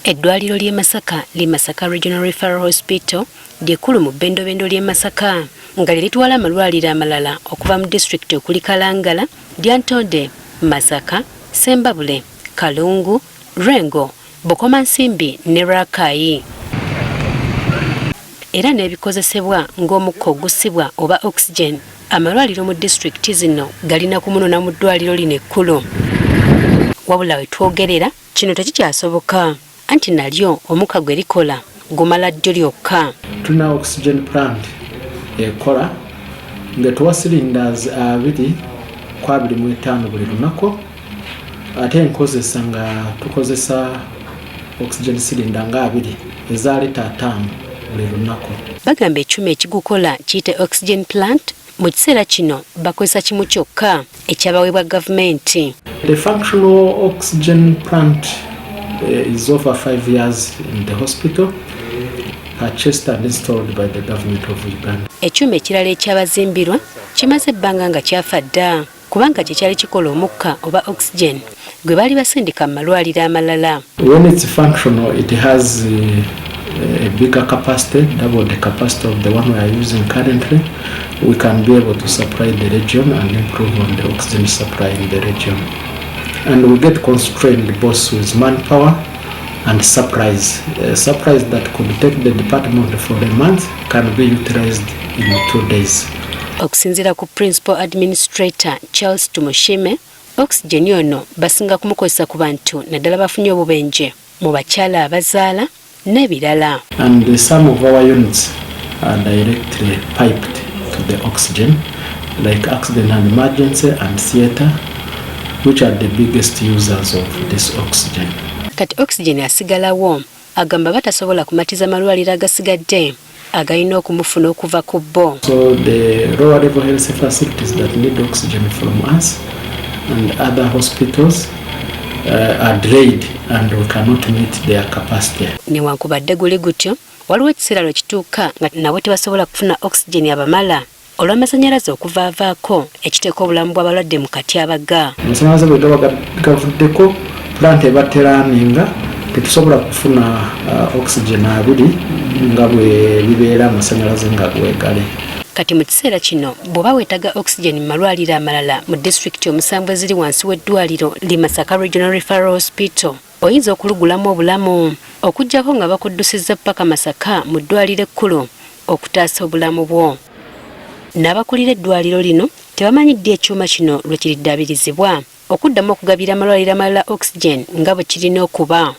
Eddwaliro ly'e Masaka li Masaka Regional Referral Hospital ly'ekkulu mu bbendobendo ly'e Masaka nga lye litwala amalwaliro amalala okuva mu disitulikiti okuli Kalangala, Lyantonde, Masaka, Ssembabule, Kalungu, Lwengo, Bukomansimbi ne Rakai. Era n'ebikozesebwa ng'omukka ogussibwa oba oxygen, amalwaliro mu disitulikiti zino galina kumunona mu ddwaliro lino ekkulu. Wabula we twogerera kino tekikyasoboka anti nalyo omukka gwe likola gumala ddyo lyokka. Tulina oxygen plant ekola ng'etuwa cylinders 2 ku 25 buli lunaku, ate nkozesa nga tukozesa oxygen cylinder nga 20 eza lita 50 buli lunaku. Bagamba ekyuma ekigukola kiyite oxygen plant mu kiseera kino bakozesa kimu kyokka ekyabaweebwa gavumenti. The functional oxygen plant is over 5 years in the hospital, purchased and installed by the government of Uganda. Ekyuma ekirala ekyabazimbirwa kimaze ebbanga nga kyafa dda kubanga kye kyali kikola omukka oba oxygen gwe baali basindika mu malwaliro amalala. When it's functional, it has a bigger capacity, double the capacity of the one we are using currently. We can be able to supply the region and improve on the oxygen supply in the region. And we get constrained both with manpower and supplies. Supplies that could take the department for a month can be utilized in 2 days. Okusinziira ku principal administrator Charles Tumushime, oxygen ono basinga kumukozesa ku bantu naddala bafunye obubenje, mu bakyala abazaala n'ebirala. And some of our units are directly piped to the oxygen, like accident and emergency and theatre, which are the biggest users of this oxygen. Kati oxygen asigalawo agamba batasobola kumatiza malwaliro agasigadde agalina okumufuna okuva ku bo. So the lower level health facilities that need oxygen from us and other hospitals are delayed and we cannot meet their capacity. Newankubadde guli gutyo, waliwo ekiseera lwe kituuka nga nabo tebasobola kufuna oxygen abamala olw'amasannyalaze okuvaavaako, ekiteeka obulamu bw'abalwadde mu katyabaga. Amasannyalaze bwe gaba gavuddeko, plant eba terunninga, tetusobola kufuna oxygen 20 nga bwe bibeera amasannyalaze nga gwegali. Kati mu kiseera kino bw'oba weetaaga oxygen mu malwaliro amalala mu disitulikiti omusanvu eziri wansi w'eddwaliro li Masaka Regional Referral Hospital, oyinza okulugulamu obulamu okuggyako nga bakuddusizza paka Masaka mu ddwaliro ekkulu okutaasa obulamu bwo. N'abakulira eddwaliro lino tebamanyi ddi ekyuma kino lwe kiriddabirizibwa okuddamu okugabira amalwaliro amalala oxygen nga bwe kirina okuba.